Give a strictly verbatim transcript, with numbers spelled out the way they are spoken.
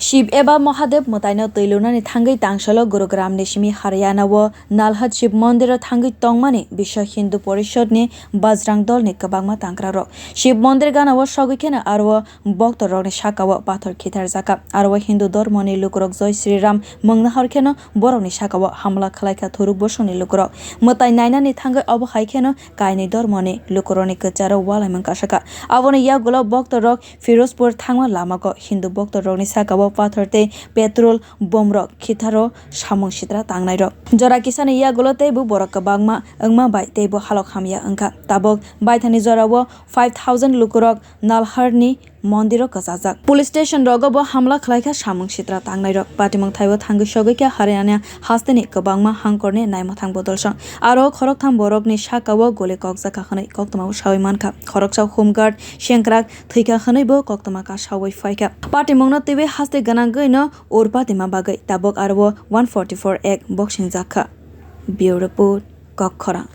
Shiv eba Mahadev mwtaino twi lunani thangwi tangsalo Gurugramni simi Haryanao Nalhat Shiv Mondiro thangwi tongmani Biswa Hindu Porishodni Bajrang Dolni kwbangma tangkrarok Shiv Mondir ganao sogwi kheno aro boktorokni sakao pathor khitharjakha. Aro Hindu dormoni lukurok Jai Shri Ram mung nahor kheno borokni sakao hamla khlaikha thuruk bosongni lukurok. Mwtai nainani thangwi obo hai kheno kainwi dormoni lukurokni kwcharo walaimung kasakha. Aboni yagulo boktorok Firozpur thangma lamao Hindu boktorokni sakao pathor tei petrol bomrok khitharo samung sitra tangnairok. Jora kisani yagulo teibo borok kwbangma wngma bai teibo halok hamya wngkha. Tabuk baithani jorao five thousand lukurok Nalharni mondiro kwchajak. Police station rogo bo hamla khlaikha samung sitra tangnairok. Patimung thaibo thangwi sogwi khe Haryana hasteni kwbangma hangkorni naimwthang bodolsong. Aro khoroktham borokni sakao goli kokjakha hwnwi koktwmao sawi mankha. Khoroksa home guard sengkrak thwikha hwnwibo koktwma kasawi phaikha. Patimungno twiwi haste gwnangwino ur patima bagwi tabuk aro one forty-four act boxing jakha. Bureau Report, Kokkhorang.